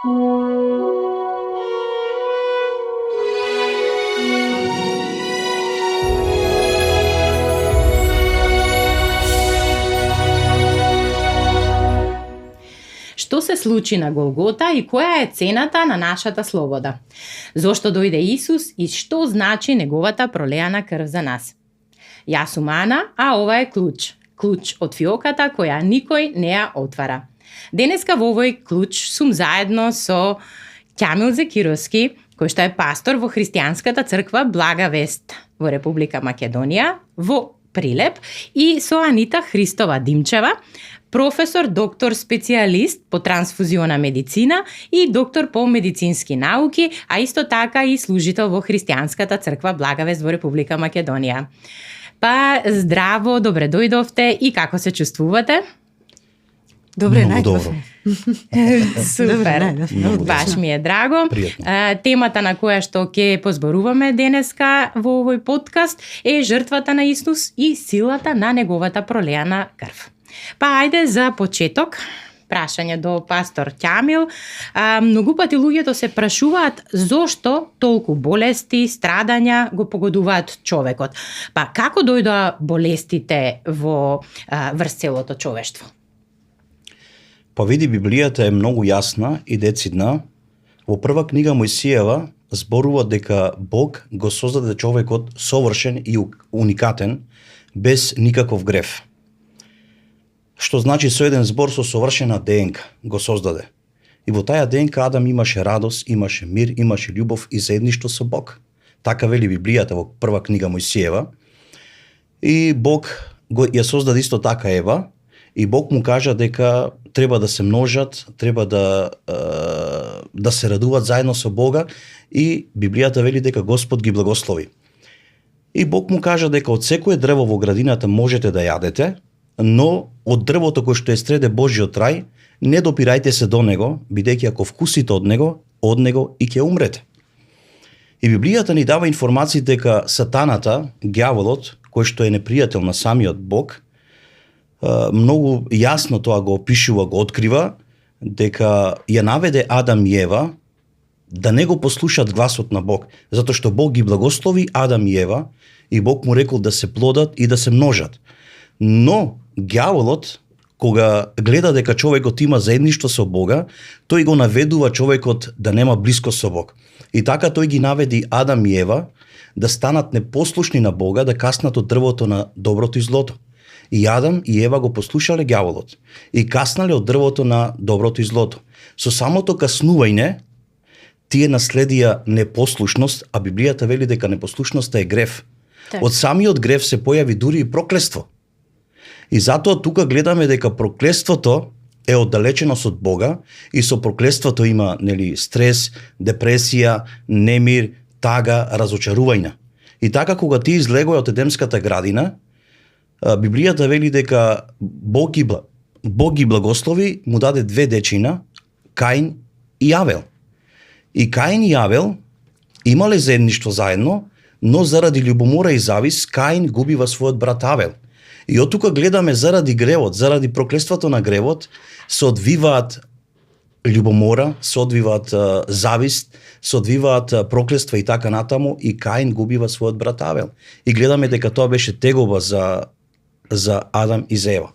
Што се случи на Голгота и која е цената на нашата слобода? Зошто дојде Исус и што значи неговата пролеана крв за нас? Јас сум Ана, а ова е Клуч. Клуч од фиоката која никој не ја отвара. Денеска во овој Клуч сум заедно со Ќамил Зекировски, кој што е пастор во христијанската црква Блага Вест во Република Македонија, во Прилеп, и со Анита Христова Димчева, професор, доктор, специјалист по трансфузиона медицина и доктор по медицински науки, а исто така и служител во христијанската црква Благавест во Република Македонија. Па, здраво, добре дојдовте и како се чувствувате? Добре, Много најдов. Супер, баш ми е драго. Темата на која што ќе позборуваме денеска во овој подкаст е жртвата на Исус и силата на неговата пролеана крв. Па ајде за почеток, прашање до пастор Ќамил. Многу пати луѓето се прашуваат зошто толку болести, страдања го погодуваат човекот. Па како дојдоа болестите врз целото човештво? Па види, Библијата е многу јасна и децидна. Во прва книга Мојсиева зборува дека Бог го создаде човекот совршен и уникатен, без никаков грев. Што значи со еден збор со совршена ДНК го создаде. И во таја ДНК Адам имаше радост, имаше мир, имаше љубов и заедништво со Бог. Така вели Библијата во прва книга Мојсиева. И Бог ја создаде исто така Ева, и Бог му кажа дека треба да се множат, треба да се радуваат заедно со Бога, и Библијата вели дека Господ ги благослови. И Бог му кажа дека од секое дрво во градината можете да јадете, но од дрвото кој што е среде Божјиот рај, не допирајте се до него, бидејќи ако вкусите од него и ќе умрете. И Библијата ни дава информации дека сатаната, ѓаволот, кој што е непријател на самиот Бог, многу јасно тоа го опишува, го открива, дека ја наведе Адам и Ева да не го послушат гласот на Бог, затоа што Бог ги благослови Адам и Ева и Бог му рекол да се плодат и да се множат. Но ѓаволот, кога гледа дека човекот има заедништво со Бога, тој го наведува човекот да нема близкост со Бог. И така тој ги наведи Адам и Ева да станат непослушни на Бога, да каснат од дрвото на доброто и злото. И Адам и Ева го послушале ѓаволот и каснале од дрвото на доброто и злото. Со самото каснување, тие наследија непослушност, а Библијата вели дека непослушноста е грев. Так. Од самиот грев се појави дури и проклество. И затоа тука гледаме дека проклеството е оддалеченост од Бога и со проклеството има стрес, депресија, немир, тага, разочарување. И така кога ти излегоа од Едемската градина, Библијата вели дека Бог ги благослови, му даде две дечина, Каин и Авел. И Каин и Авел имале заедништво заедно, но заради љубомора и завис, Каин губива својот брат Авел. И од тука гледаме заради гревот, заради проклеството на гревот, се одвиваат љубомора, се одвиваат завист, се одвиваат проклества и така натаму, и Каин губива својот брат Авел. И гледаме дека тоа беше тегоба за Адам и за Ева.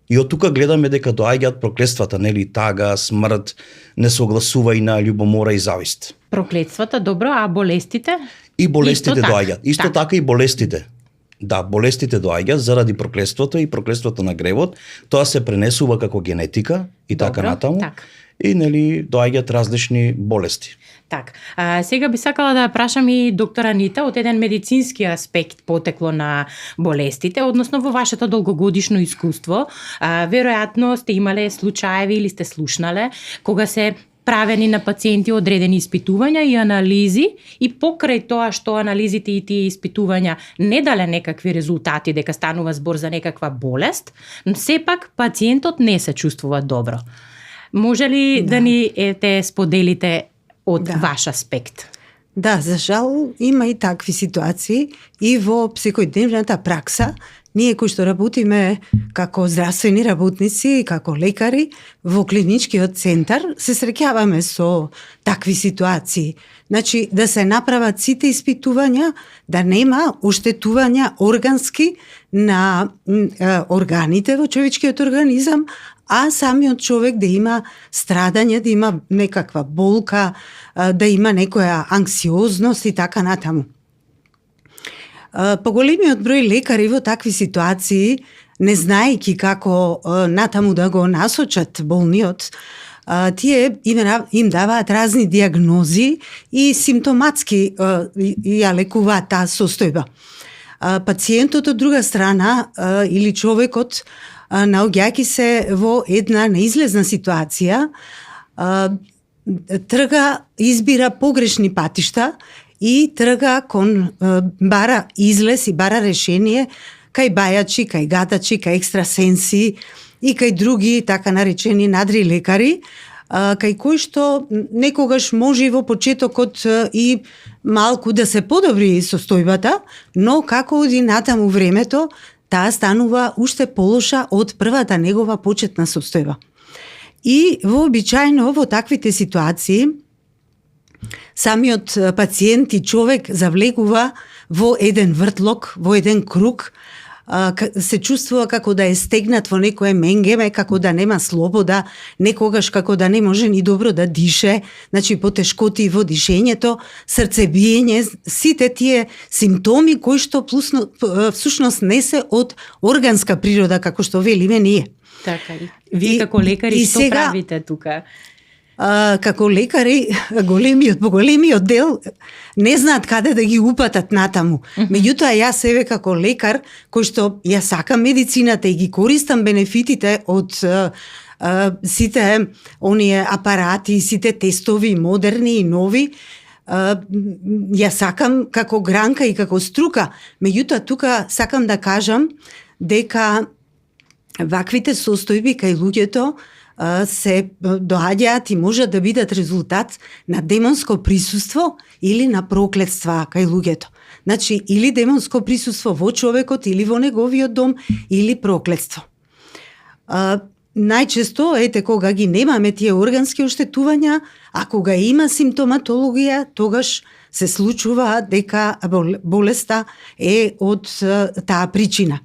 И од тука гледаме дека доаѓаат проклествата, тага, смрт, несогласување, љубомора и завист. Проклетствата, добро, а болестите? И болестите Исто така. доаѓаат. Исто така и болестите. Да, болестите доаѓаат заради проклеството и проклеството на гревот. Тоа се пренесува како генетика и така Добро, натаму. така. И доаѓаат различни болести. Так, сега би сакала да прашам и доктор Анита од еден медицински аспект потекло на болестите, односно во вашето долгогодишно искуство, веројатно сте имале случаеви или сте слушнале кога се правени на пациенти одредени испитувања и анализи, и покрај тоа што анализите и тие испитувања не дале некакви резултати дека станува збор за некаква болест, но сепак пациентот не се чувствува добро. Може ли да ни споделите од ваш аспект? Да, за жал има и такви ситуации и во психоидневната пракса ние кои што работиме како здравствени работници, како лекари во клиничкиот центар, се среќаваме со такви ситуации. Значи, да се направат сите испитувања, да нема оштетувања органски на органите во човечкиот организам, а самиот човек да има страдање, да има некаква болка, да има некоја анксиозност и така натаму. Поголемиот број лекари во такви ситуации, не знаејќи како натаму да го насочат болниот, тие им даваат разни диагнози и симптоматски ја лекуваат таа состојба. Пациентот од друга страна или човекот, наоѓајќи се во една неизлезна ситуација, трга, избира погрешни патишта и трга кон бара излез и бара решение кај бајачи, кај гатачи, кај екстрасенси и кај други така наречени надри лекари, кај кои што некогаш може во почетокот и малку да се подобри состојбата, но како оди натаму времето, таа станува уште полоша од првата негова почетна состојба. И вообичаено во таквите ситуации самиот пациент и човек завлегува во еден вртлок, во еден круг, се чувствува како да е стегнат во некое менгеме, како да нема слобода, некогаш како да не може ни добро да дише, значи потешкоти во дишењето, срцебиење, сите тие симптоми кои што всушност не се од органска природа, како што велиме ние. Така и вие како лекари што сега правите тука? Како лекари, големиот дел не знаат каде да ги упатат натаму. Меѓутоа, јас себе како лекар, кој што ја сакам медицината и ги користам бенефитите од сите оние апарати, сите тестови, модерни и нови, ја сакам како гранка и како струка. Меѓутоа, тука сакам да кажам дека ваквите состојби кај луѓето се доаѓаат и можат да бидат резултат на демонско присуство или на проклетства кај луѓето. Значи, или демонско присуство во човекот, или во неговиот дом, или проклетство. Најчесто, ете, кога ги немаме тие органски оштетувања, а кога има симптоматологија, тогаш се случува дека болеста е од таа причина.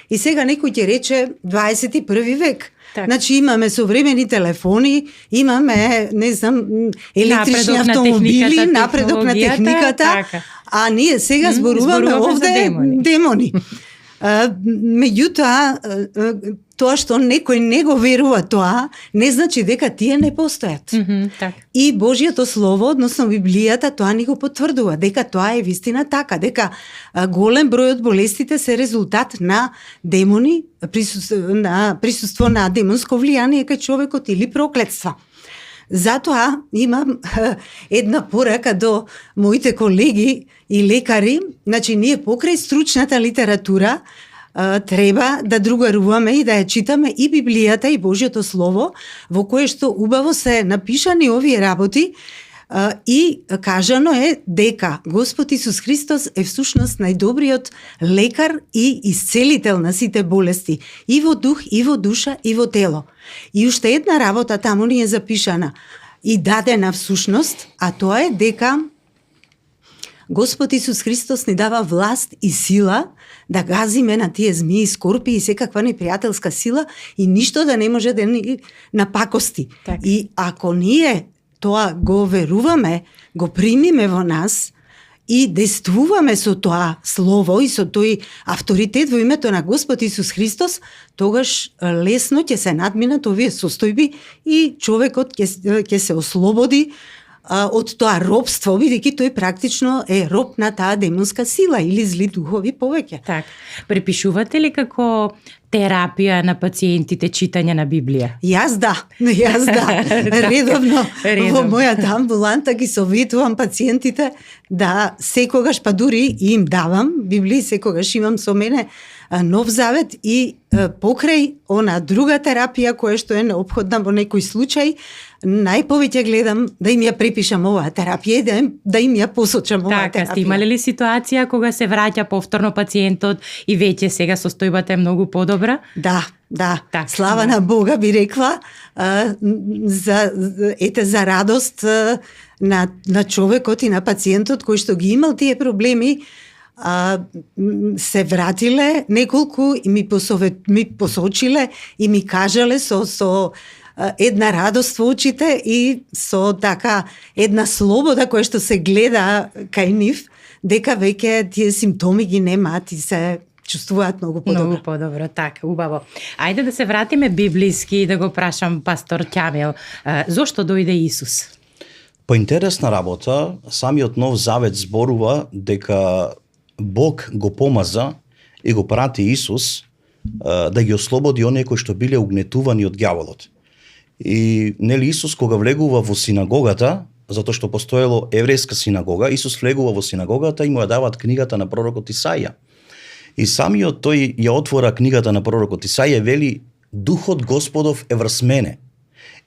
И сега некој ќе рече 21 век. Так. Значи имаме современи телефони, имаме, не знам, електрични автомобили, напредок на техниката, така. А ние сега зборуваме овде демони. Меѓутоа, тоа што некој не го верува тоа, не значи дека тие не постојат. Так. И Божјото Слово, односно Библијата, тоа ни го потврдува, дека тоа е вистина така, дека голем број од болестите се резултат на демони, присуство на демонско влијание кај човекот или проклетства. Затоа имам една порака до моите колеги и лекари, значи ние покрај стручната литература треба да другаруваме и да ја читаме и Библијата и Божјото Слово, во кое што убаво се напишани овие работи и кажано е дека Господ Исус Христос е всушност најдобриот лекар и исцелител на сите болести, и во дух, и во душа, и во тело. И уште една работа таму ни е запишана и дадена всушност, а тоа е дека Господ Исус Христос ни дава власт и сила да газиме на тие змии, скорпи и секаква непријателска сила и ништо да не може да ни напакости. Так. И ако ние тоа го веруваме, го примиме во нас и действуваме со тоа слово и со тој авторитет во името на Господ Исус Христос, тогаш лесно ќе се надминат овие состојби и човекот ќе се ослободи од тоа робство, бидејќи тој практично е роб на таа демонска сила или зли духови повеќе. Так. Препишувате ли како терапија на пациентите читање на Библија? Јас да. Редовно во мојата амбуланта ги советувам пациентите да секогаш, па дури им давам Библија, секогаш имам со мене Нов Завет и покрај она друга терапија која што е неопходна во некој случај, најповеќе гледам да им ја припишам оваа терапија и да им ја посочам оваа Така, терапија. сте имале ли ситуација кога се враќа повторно пациентот и веќе сега состојбата е многу подобра? Да, Так, слава да. на Бога би рекла, за радост на човекот и на пациентот кој што ги имал тие проблеми, се вратиле неколку и ми посочиле и ми кажале со една радост во очите и со така една слобода која што се гледа кај нив, дека веќе тие симптоми ги немаат и се чувствуваат многу подобро. Многу подобро, така, убаво. Ајде да се вратиме библиски и да го прашам пастор Ќамил, зошто дојде Исус? По интересна работа, самиот Нов Завет зборува дека Бог го помаза и го прати Исус да ги ослободи оние кои што биле угнетувани од ѓаволот. И нели Исус кога влегува во синагогата, затоа што постоело еврејска синагога, Исус влегува во синагогата и му ја даваат книгата на пророкот Исаија. И самиот тој ја отвора книгата на пророкот Исаија, вели: Духот Господов е врз мене.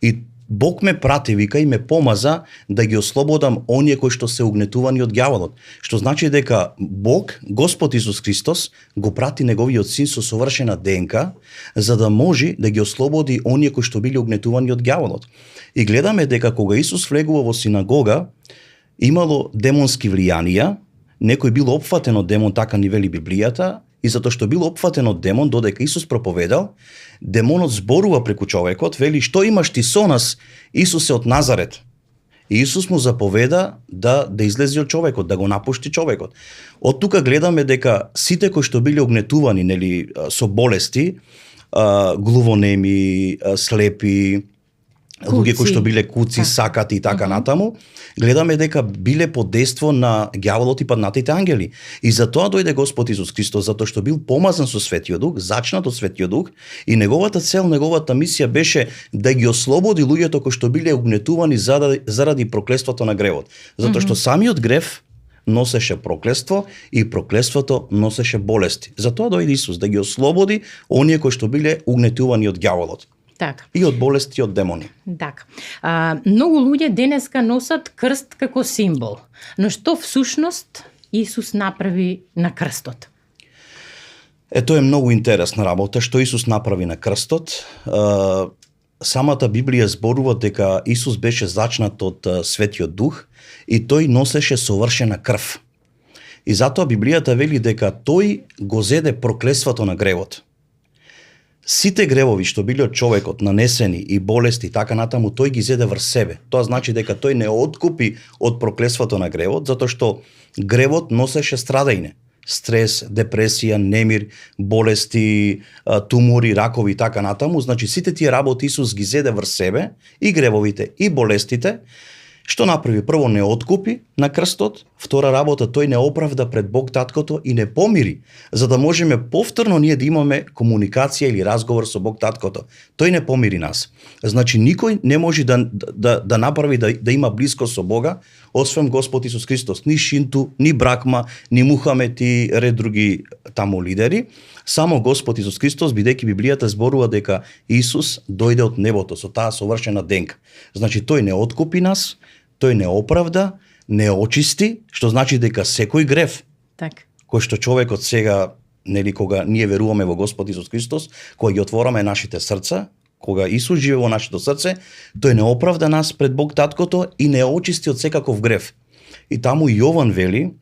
И Бог ме прати, вика, и ме помаза да ги ослободам оние кои што се угнетувани од ѓаволот. Што значи дека Бог, Господ Исус Христос, го прати неговиот син со совршена ДНК, за да може да ги ослободи оние кои што биле угнетувани од ѓаволот. И гледаме дека кога Исус влегува во синагога, имало демонски влијанија, некој бил опфатен од демон, така ни вели Библијата, и затоа што бил опфатен од демон, додека Исус проповедал, демонот зборува преку човекот, вели: што имаш ти со нас, Исусе од Назарет? И Исус му заповеда да излезе од човекот, да го напушти човекот. Од тука гледаме дека сите кои што биле угнетувани, нели, со болести, глувонеми, слепи, луѓе кои што биле куци, сакати и така натаму, гледаме дека биле под дејство на ѓаволот и паднатите ангели. И затоа дојде Господ Исус Христос, затоа што бил помазан со Светиот Дух, зачнат од Светиот Дух, и неговата цел, неговата мисија беше да ги ослободи луѓето кои што биле угнетувани заради проклетството на гревот. Затоа што самиот грев носеше проклетство и проклетството носеше болести. Затоа дојде Исус да ги ослободи оние кои што биле угнетувани од ѓаволот. Така. И од болести и од демони. Така. Многу луѓе денеска носат крст како символ. Но што всушност Исус направи на крстот? Тоа е многу интересна работа. Што Исус направи на крстот? Самата Библија зборува дека Исус беше зачнат од Светиот Дух и тој носеше совршена крв. И затоа Библијата вели дека тој го зеде проклетството на гревот. Сите гревови што биле од човекот, нанесени и болести и така натаму, тој ги зеде врз себе. Тоа значи дека тој не откупи од проклетството на гревот, затоа што гревот носеше страдање. Стрес, депресија, немир, болести, тумори, ракови и така натаму. Значи сите тие работи Исус ги зеде врз себе, и гревовите, и болестите. Што направи? Прво, не откупи на крстот, втора работа, тој не оправда пред Бог Таткото и не помири, за да можеме повторно ние да имаме комуникација или разговор со Бог Таткото. Тој не помири нас. Значи никој не може да направи да има близкост со Бога, освен Господ Исус Христос. Ни Шинту, ни Брахма, ни Мухамед и ред други таму лидери. Само Господ Исус Христос, бидејќи Библијата зборува дека Исус дојде од небото со таа совршена денка. Значи тој не откупи нас, тој не оправда, не очисти, што значи дека секој грев, Так. кој што човекот сега, нели, кога ние веруваме во Господ Исус Христос, кога ги отвораме нашите срца, кога Исус живее во нашето срце, тој не оправда нас пред Бог Таткото и не очисти од секаков грев. И таму Јован вели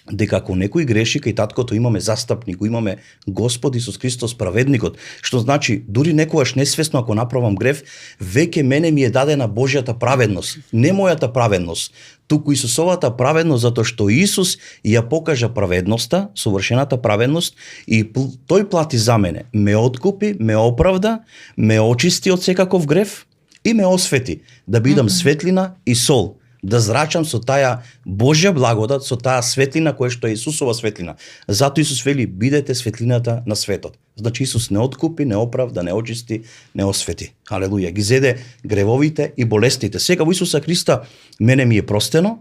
дека ако некој греши, кај Таткото имаме застапник, имаме Господ Исус Христос праведникот, што значи дури некогаш несвесно ако направам грев, веќе мене ми е дадена Божјата праведност, не мојата праведност, туку Исусовата праведност, затоа што Исус ја покажа праведноста, совршената праведност, и тој плати за мене, ме откупи, ме оправда, ме очисти од секаков грев и ме освети да бидам светлина и сол, да зрачам со таа Божја благодат, со таа светлина која што е Исусова светлина. Зато Исус вели: бидете светлината на светот. Значи Исус не откупи, не оправда, не очисти, не освети. Халелуја. Ги зеде гревовите и болестите. Сега во Исуса Христа мене ми е простено,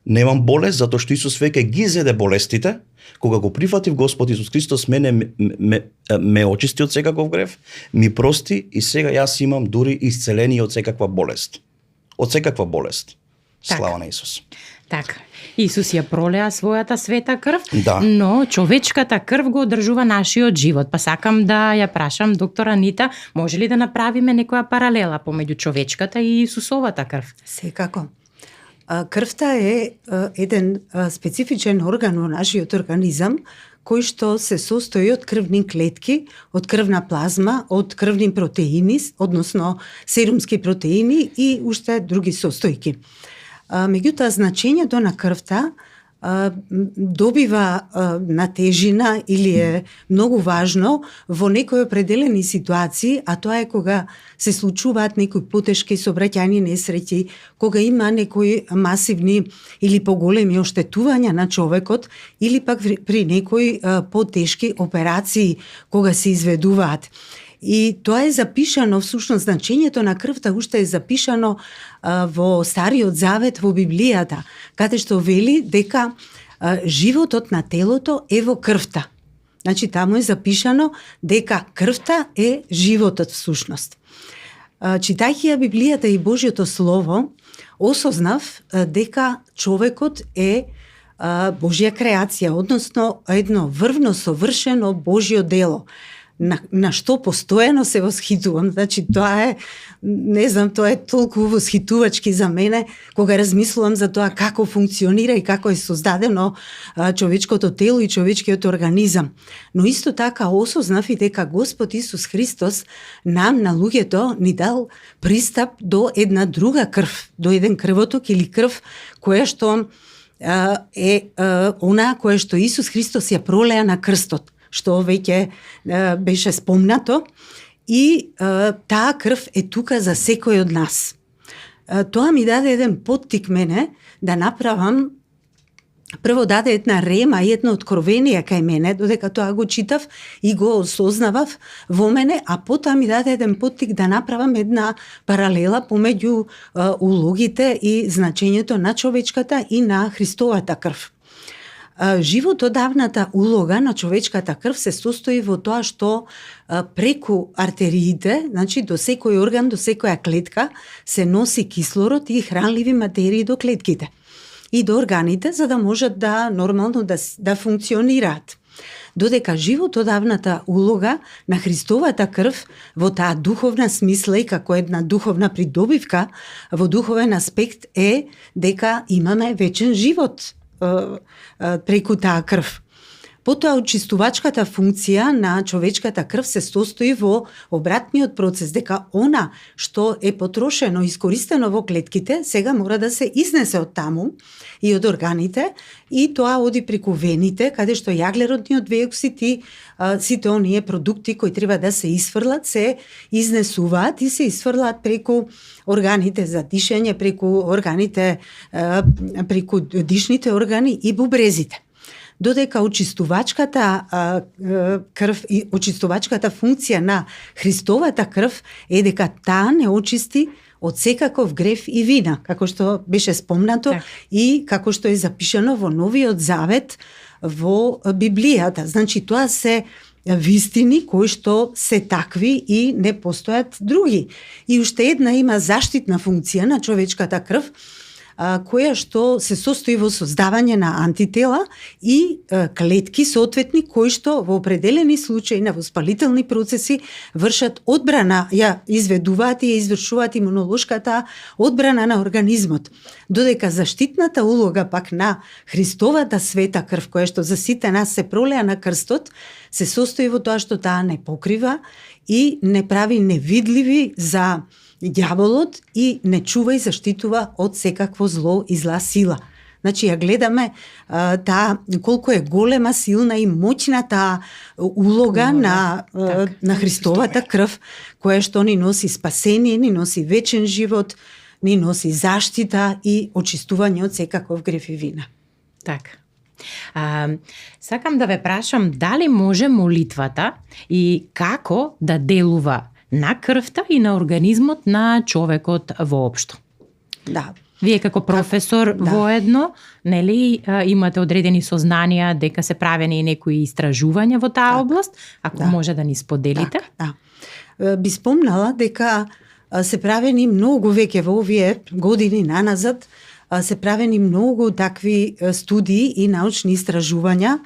Немам болест затоа што Исус веќе ги зеде болестите. Кога го прифатив Господ Исус Христос, мене ме очисти од секаков грев, ми прости и сега јас имам дури исцеление од секаква болест. Од секаква болест. Слава на Исус. Така. Исус ја пролеа својата света крв, Да. но човечката крв го одржува нашиот живот. Па сакам да ја прашам доктор Анита, може ли да направиме некоја паралела помеѓу човечката и Исусовата крв? Секако. Крвта е еден специфичен орган во нашиот организам кој што се состои од крвни клетки, од крвна плазма, од крвни протеини, односно серумски протеини и уште други состојки. Меѓутоа, значењето на крвта добива на тежина или е многу важно во некои определени ситуации, а тоа е кога се случуваат некои потешки сообраќајни несреќи, кога има некои масивни или поголеми оштетувања на човекот, или пак при некои потешки операции кога се изведуваат. И тоа е запишано, всушност значењето на крвта уште е запишано во Стариот Завет, во Библијата, каде што вели дека животот на телото е во крвта. Значи, таму е запишано дека крвта е животот всушност. Читајќи ја Библијата и Божјото Слово, осознав дека човекот е Божја креација, односно едно врвно совршено Божјо дело, на што постојано се восхитувам. Значи, тоа е, не знам, тоа е толку восхитувачки за мене, кога размислувам за тоа како функционира и како е создадено човечкото тело и човечкиот организам. Но исто така осознав и дека Господ Исус Христос нам, на луѓето, ни дал пристап до една друга крв, до еден крвоток или крв, која што е она која што Исус Христос ја пролеа на крстот, што веќе беше спомнато, и таа крв е тука за секој од нас. Тоа ми даде еден поттик мене да направам, прво даде една рема и едно откровение кај мене, додека тоа го читав и го осознавав во мене, а потоа ми даде еден поттик да направам една паралела помеѓу улогите и значењето на човечката и на Христовата крв. Животодавната улога на човечката крв се состои во тоа што преку артериите, значи до секој орган, до секоја клетка, се носи кислород и хранливи материи до клетките и до органите, за да можат да нормално да функционираат. Додека животодавната улога на Христовата крв во таа духовна смисла и како една духовна придобивка во духовен аспект е дека имаме вечен живот преку таа крв. Потоа очистувачката функција на човечката крв се состои во обратниот процес, дека она што е потрошено, искористено во клетките, сега мора да се изнесе од таму и од органите, и тоа оди преку вените, каде што јаглеродниот диоксид и сите оние продукти кои треба да се исфрлат, се изнесуваат и се исфрлаат преку органите за дишење, преку органите, преку дишните органи и бубрезите. Додека очистувачката крв и очистувачката функција на Христовата крв е дека таа не очисти од секаков грев и вина, како што беше спомнато и како што е запишано во Новиот Завет во Библијата. Значи, тоа се вистини кои што се такви и не постојат други. И уште една има заштитна функција на човечката крв, која што се состои во создавање на антитела и клетки соодветни кои што во определени случаи на воспалителни процеси вршат одбрана, ја изведуваат и ја извршуваат имунолошката одбрана на организмот. Додека заштитната улога пак на Христовата света крв, која што за сите нас се пролеа на крстот, се состои во тоа што таа не покрива и не прави невидливи за ѓаволот и не чува и заштитува од секакво зло и зла сила. Значи, ја гледаме таа колку е голема, силна и моќна таа улога на Христовата крв, која што ни носи спасение, ни носи вечен живот, ни носи заштита и очистување од секаков грев и вина. Така. Сакам да ве прашам дали може молитвата и како да делува на крвта и на организмот на човекот воопшто? Да. Вие како професор воедно, нели, имате одредени сознанија дека се правени некои истражувања во таа област, ако може да ни споделите? Да. Би спомнала дека се правени многу веќе во овие години наназад, се правени многу такви студии и научни истражувања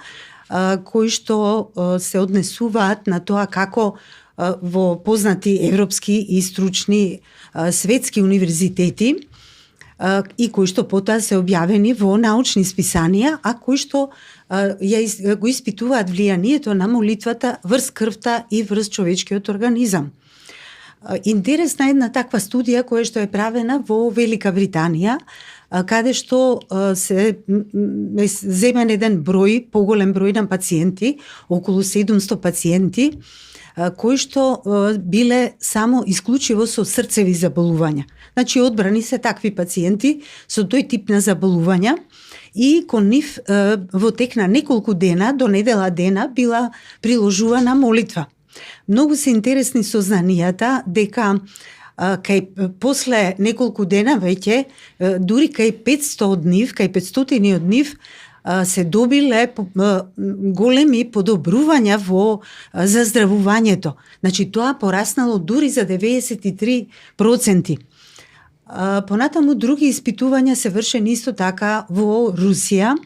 кои што се однесуваат на тоа како во познати европски и стручни светски универзитети и кои што потоа се објавени во научни списанија, а кои што го испитуваат влијанието на молитвата врз крвта и врз човечкиот организам. Интересна е една таква студија која што е правена во Велика Британија, каде што се земен еден број, поголем број на пациенти, околу 700 пациенти, кои што биле само исклучиво со срцеви заболувања. Значи, одбрани се такви пациенти со тој тип на заболувања и кон нив во тек на неколку дена, до недела дена, била приложувана молитва. Многу се интересни сознанијата дека после неколку дена веќе, дури кај 500 од нив, кај 500 од нив, се добиле големи подобрувања во заздравувањето. Значи, тоа пораснало дури за 93%. Понатаму други испитувања се вршени исто така во Русија,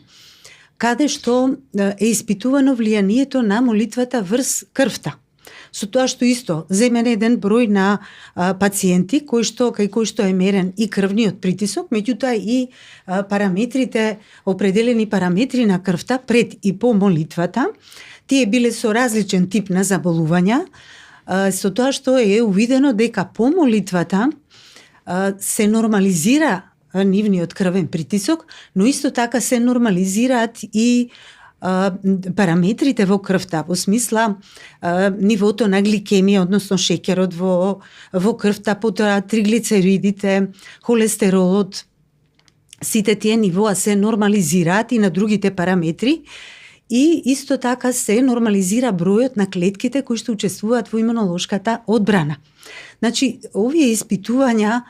каде што е испитувано влијанието на молитвата врз крвта. Со тоа што исто земен еден број на пациенти кај кои што е мерен и крвниот притисок, меѓутоа и параметрите, определени параметри на крвта пред и по молитвата, тие биле со различен тип на заболувања, со тоа што е увидено дека по молитвата се нормализира нивниот крвен притисок, но исто така се нормализираат и параметрите во крвта, во смисла нивото на гликемија, односно шеќерот во крвта, потоа триглицеридите, холестеролот, сите тие нивоа се нормализираат и на другите параметри и исто така се нормализира бројот на клетките кои што учествуваат во имунолошката одбрана. Значи, овие испитувања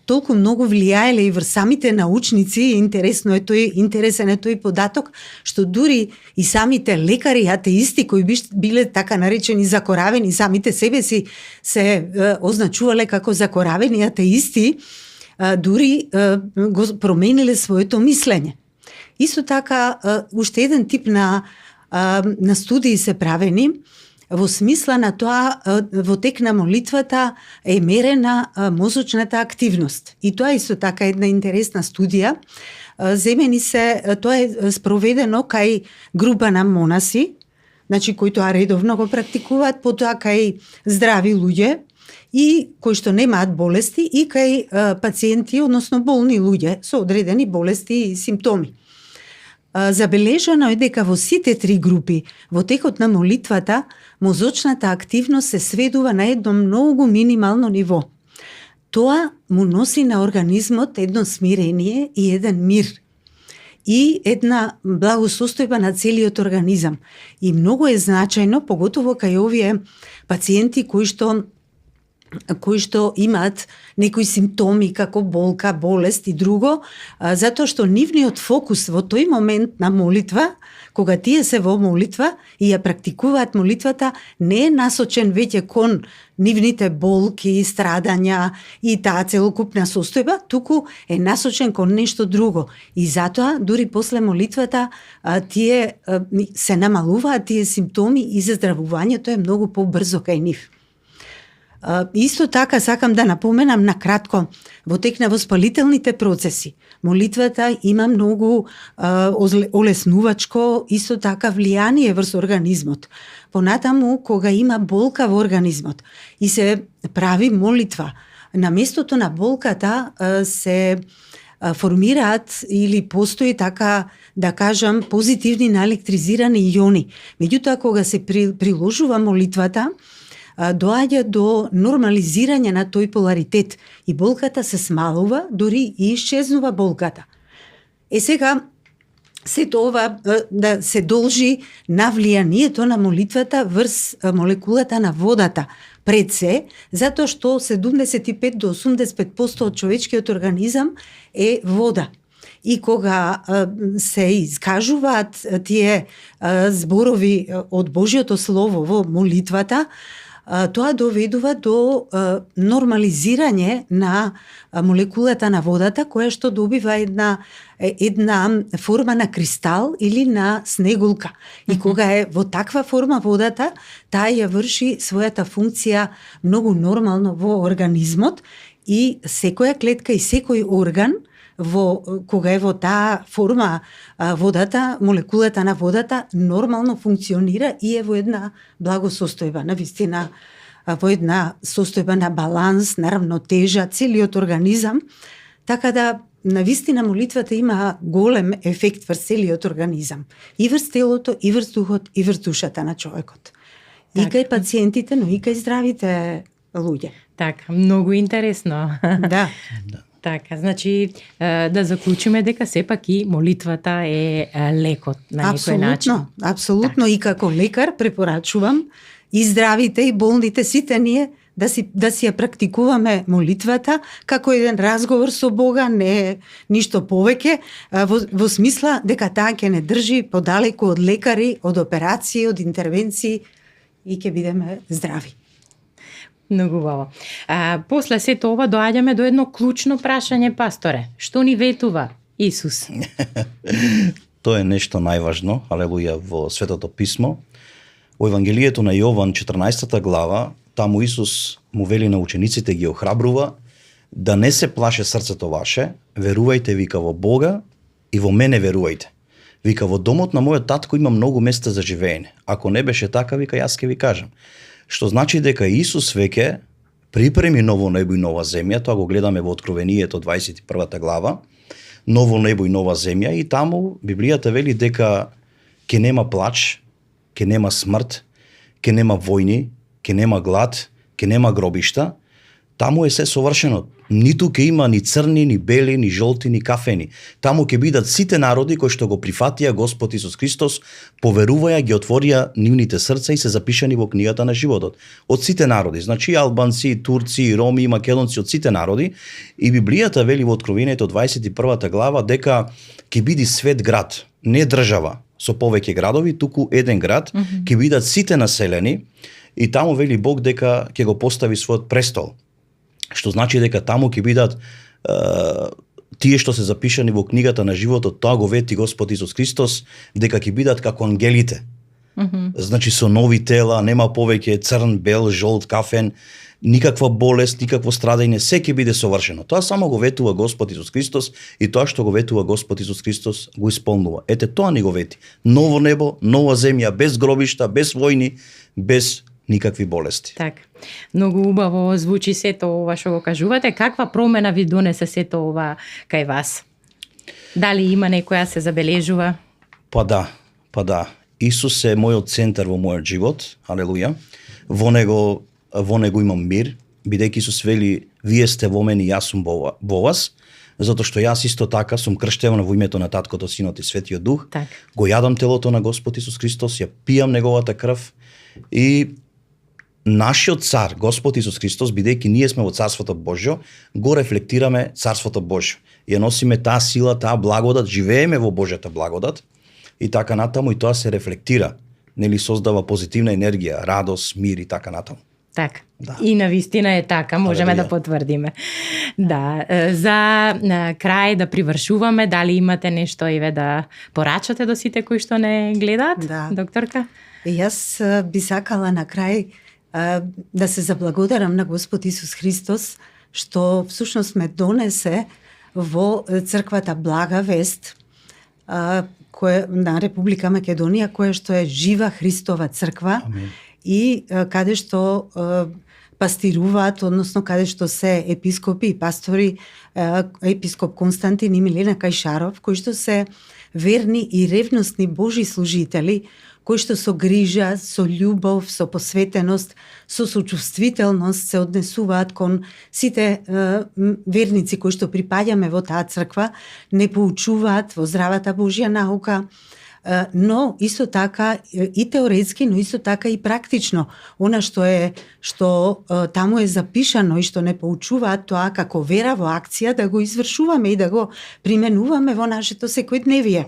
толку многу влијаеле и врз самите научници, интересен е тој податок, што дури и самите лекари атеисти кои биле така наречени закоравени, самите себе си се означувале како закоравени атеисти, дури го промениле своето мислење. Исто така, уште еден тип на студии се правени, во смисла на тоа, во тек на молитвата е мерена мозочната активност. И тоа исто така една интересна студија. Земени се, тоа е спроведено кај група на монаси, значи кои тоа редовно го практикуваат, потоа кај здрави луѓе и кои што немаат болести и кај пациенти, односно болни луѓе со одредени болести и симптоми. Забележано е дека во сите три групи, во текот на молитвата, мозочната активност се сведува на едно многу минимално ниво. Тоа му носи на организмот едно смирение и еден мир и една благосостојба на целиот организам. И многу е значајно, поготово кај овие пациенти кои што имаат некои симптоми како болка, болест и друго, затоа што нивниот фокус во тој момент на молитва, кога тие се во молитва и ја практикуваат молитвата, не е насочен веќе кон нивните болки, страдања и таа целокупна состојба, туку е насочен кон нешто друго. И затоа, дури после молитвата, тие се намалуваат тие симптоми и заздравувањето е многу побрзо кај нив. Исто така сакам да напоменам на кратко, во тек на воспалителните процеси, молитвата има многу олеснувачко исто така влијание врз организмот. Понатаму, кога има болка во организмот и се прави молитва, на местото на болката се формираат или постои така, да кажам, позитивни наелектризирани иони. Меѓутоа, кога се приложува молитвата, доаѓа до нормализирање на тој поларитет и болката се смалува, дури и исчезнува болката. Сега, сето ова да се должи на влијанието на молитвата врз молекулата на водата, пред се, затоа што 75 до 85% од човечкиот организам е вода. И кога се искажуваат тие зборови од Божјото Слово во молитвата, тоа доведува до нормализирање на молекулата на водата, која што добива една форма на кристал или на снеголка. И кога е во таква форма водата, таа ја врши својата функција многу нормално во организмот и секоја клетка и секој орган кога е во таа форма водата, молекулата на водата нормално функционира и е во една благосостојба, навистина во една состојба на баланс, на равнотежа, целиот организам, така да навистина молитвата има голем ефект врз целиот организам, и врз телото, и врз духот, и врз душата на човекот. И кај пациентите, но и кај здравите луѓе. Така, многу интересно. Да. Така, значи да заклучиме дека сепак и молитвата е лекот на некој начин. Апсолутно, и како лекар препорачувам и здравите и болните сите ние да си ја практикуваме молитвата како еден разговор со Бога, не е ништо повеќе, во смисла дека таа ќе не држи подалеку од лекари, од операции, од интервенции и ќе бидеме здрави. Многу убаво. После сето ова доаѓаме до едно клучно прашање, пасторе. Што ни ветува Исус? Тоа е нешто најважно, алелуја, во Светото Писмо. Во Евангелието на Јован, 14 глава, таму Исус му вели на учениците, ги охрабрува да не се плаше срцето ваше, верувајте, вика, во Бога и во мене верувајте. Вика, во домот на мојот татко има многу места за живеење. Ако не беше така, вика, јас ќе ви кажам. Што значи дека Исус веќе припреми ново небо и нова земја, тоа го гледаме во Откровението 21 глава, ново небо и нова земја, и таму Библијата вели дека ќе нема плач, ќе нема смрт, ќе нема војни, ќе нема глад, ќе нема гробишта. Таму е се совршено. Ниту ќе има ни црни, ни бели, ни жолти, ни кафени. Таму ќе бидат сите народи кои што го прифатија Господ Исус Христос, поверуваја, ги отворија нивните срца и се запишани во книгата на животот. Од сите народи, значи албанци, турци, роми, македонци, од сите народи. И Библијата вели во Откровението 21 глава дека ќе биде свет град, не држава со повеќе градови, туку еден град, ќе бидат сите населени, и таму вели Бог дека ќе го постави својот престол. Што значи дека таму ќе бидат тие што се запишани во книгата на животот, тоа го вети Господ Исус Христос, дека ќе бидат како ангелите. Значи со нови тела, нема повеќе црн, бел, жолт, кафен, никаква болест, никакво страдање, се ќе биде совршено. Тоа само го ветува Господ Исус Христос, и тоа што го ветува Господ Исус Христос го исполнува. Ете, тоа ни го вети. Ново небо, нова земја, без гробишта, без војни, без никакви болести. Така. Многу убаво звучи сето ова што го кажувате. Каква промена ви донесе сето ова кај вас? Дали има некоја се забележува? Па да. Исус е мојот центар во мојот живот. Алелуја. Во него имам мир, бидејќи Исус вели: вие сте во мене и јас сум во вас, затоа што јас исто така сум крштеван во името на Таткото, Синот и Светиот Дух. Так. Го јадам телото на Господ Исус Христос, ја пијам неговата крв, и нашиот цар, Господ Исус Христос, бидејќи ние сме во Царството Божјо, го рефлектираме Царството Божјо. Ја носиме таа сила, таа благодат, живееме во Божјата благодат, и така натаму, и тоа се рефлектира. Нели создава позитивна енергија, радост, мир и така натаму. Така. Да. И навистина е така, можеме да потврдиме. Да, за крај да привршуваме, дали имате нешто да порачате до сите кои што не гледаат, Да. докторка? Јас би сакала на крај да се заблагодарам на Господ Исус Христос, што всушност ме донесе во црквата Блага вест, на Република Македонија, која што е жива Христова црква. Амин. И каде што пастируваат, односно каде што се епископи и пастори, епископ Константин и Милена Кајшаров, кои што се верни и ревностни Божи служители, кои што со грижа, со љубов, со посветеност, со сочувствителност се однесуваат кон сите верници кои што припаѓаме во таа црква, не поучуваат во здравата Божја наука, но исто така и теоретски, но исто така и практично. Она што таму е запишано и што не поучуваат, тоа како вера во акција да го извршуваме и да го применуваме во нашето секојдневие.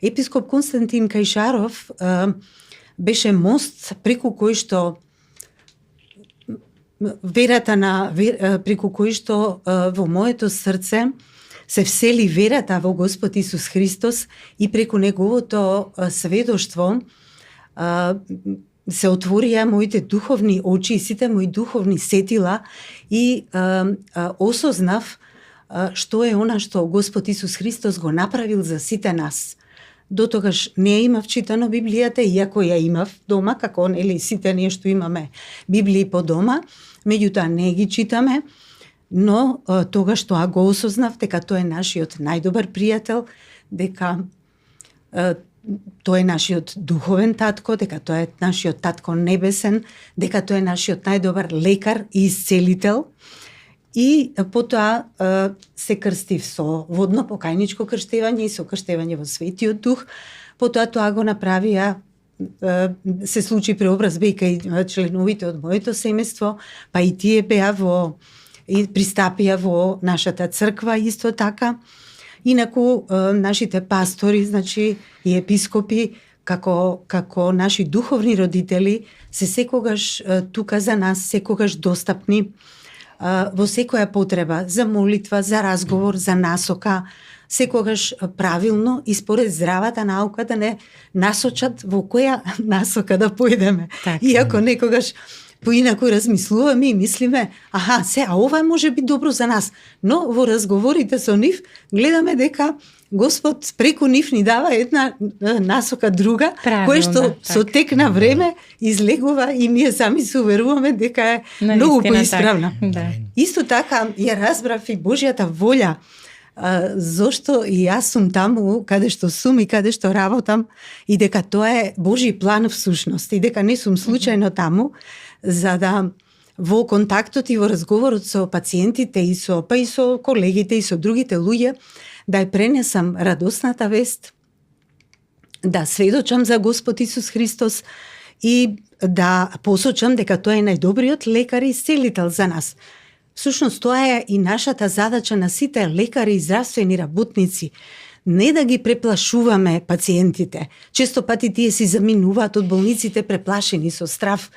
Епископ Константин Кајшаров беше мост преку кој што преку кој што во моето срце се всели верата во Господ Исус Христос и преку неговото сведоштво се отворија моите духовни очи и сите мои духовни сетила и осознав што е она што Господ Исус Христос го направил за сите нас. До тогаш не имав читано Библијата, иако ја имав дома, како нели сите ние што имаме Библии по дома, меѓутоа не ги читаме, но тогаш тоа го осознав дека тој е нашиот најдобар пријател, дека тој е нашиот духовен татко, дека тој е нашиот татко небесен, дека тој е нашиот најдобар лекар и исцелител. И потоа се крстив со водно покајничко крштевање и со крштевање во Светиот Дух. Потоа тоа го направија, се случи преобраз бејка и членовите од моето семејство, па и тие беа и пристапија во нашата црква исто така. Инаку нашите пастори, значи и епископи, како наши духовни родители, се секогаш тука за нас, секогаш достапни во секоја потреба за молитва, за разговор, за насока, секогаш правилно и според здравата наука да не насочат во која насока да појдеме. Иако некогаш поинаку размислуваме и мислиме, ова може би добро за нас, но во разговорите со нив гледаме дека Господ преку нив ни дава една насока друга, која што со тек на време излегува и ние сами се уверуваме дека е многу поисправна. Исто така ја разбрав и Божјата волја, зошто и јас сум таму каде што сум и каде што работам и дека тоа е Божји план всушност и дека не сум случајно таму, за да во контактот и во разговорот со пациентите и со колегите и со другите луѓе да ја пренесам радосната вест, да сведочам за Господ Исус Христос и да посочам дека тој е најдобриот лекар и исцелител за нас. Всушност тоа е и нашата задача на сите лекари и здравствени работници. Не да ги преплашуваме пациентите. Често пати тие си заминуваат од болниците преплашени со страв.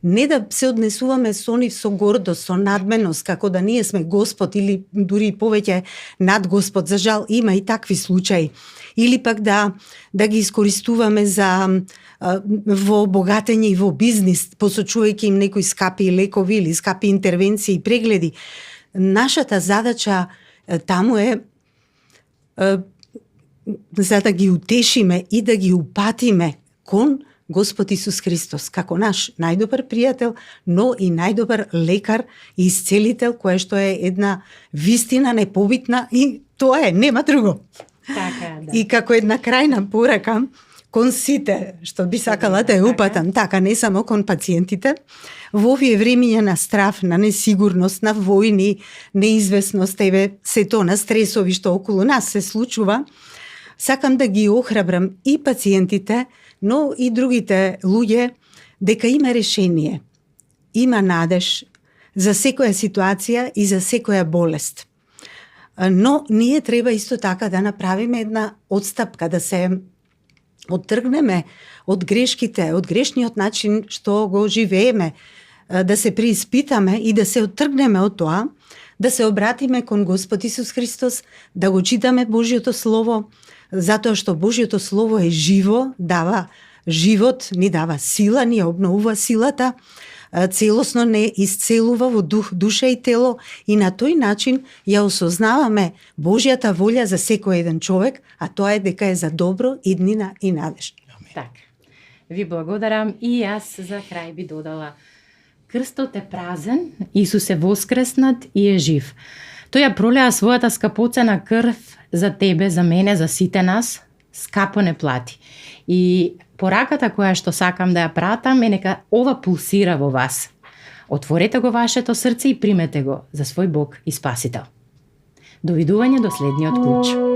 Не да се однесуваме со нив со гордост, со надменост, како да ние сме Господ или дури повеќе над Господ. За жал има и такви случаи. Или пак да ги искористуваме во обогатење и во бизнис, посочувајќи им некои скапи лекови или скапи интервенции и прегледи. Нашата задача таму е за да ги утешиме и да ги упатиме кон Господ Исус Христос, како наш најдобар пријател, но и најдобар лекар и исцелител, која што е една вистина непобитна и тоа е, нема друго. Така, да. И како една крајна порака кон сите што би сакала да ја упатам, така не само кон пациентите, во овие времиња на страв, на несигурност, на војни, неизвестност, се тоа на стресови што околу нас се случува, сакам да ги охрабрам и пациентите, но и другите луѓе дека има решение, има надеж за секоја ситуација и за секоја болест. Но ние треба исто така да направиме една отстапка, да се оттргнеме од грешките, од грешниот начин што го живееме, да се преиспитаме и да се оттргнеме од тоа, да се обратиме кон Господ Исус Христос, да го читаме Божјото Слово, затоа што Божјото Слово е живо, дава живот, ни дава сила, ни обновува силата, целосно не исцелува во дух, душа и тело и на тој начин ја осознаваме Божјата волја за секој еден човек, а тоа е дека е за добро, иднина и надеж. Така. Ви благодарам и јас за крај би додала: крстот е празен, Исус е воскреснат и е жив. Тој ја пролеа својата скапоцена крв за тебе, за мене, за сите нас, скапо не плати. И пораката која што сакам да ја пратам е нека ова пулсира во вас. Отворете го вашето срце и примете го за свој Бог и Спасител. Довидување до следниот клуч.